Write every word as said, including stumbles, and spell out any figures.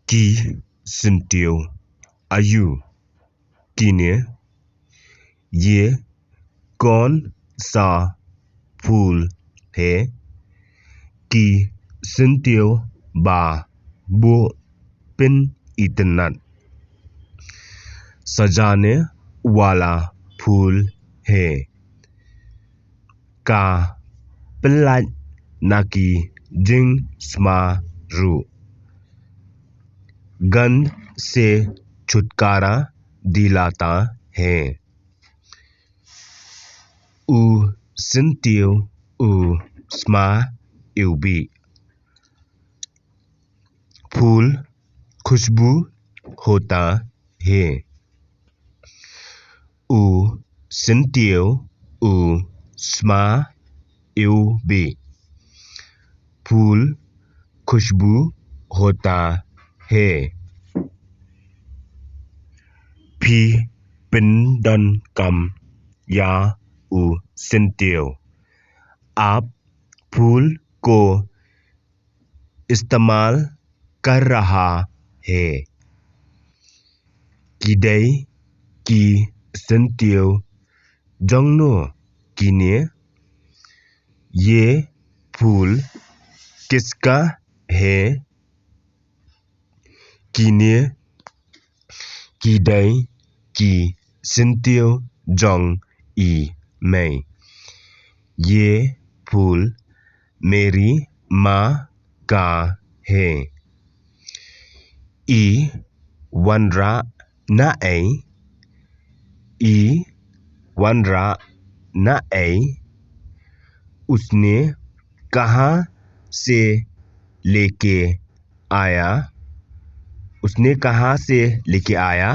Ki syntiew aïu kine? ये कौन सा फूल है? Ki syntiew ba buh pynitynnad, सजाने वाला फूल है। Ka pyllait na ki jingsma ruh, गंध से छुटकारा दिलाता है। U syntiew u sma iwbih, फूल खुशबू होता है। U syntiew u sma iwbih, फूल खुशबू होता है। Phi pyndonkam ïa u syntiew? आप फूल को इस्तेमाल कर रहा है। Ki dei ki syntiew jong no kine? ये फूल किसका है? Kine ki dei ki syntiew jong i mei. ये फूल मेरी माँ का है। I wanrah na ei? I wanrah na ei? उसने कहाँ से लेके आया? उसने कहाँ से लेके आया?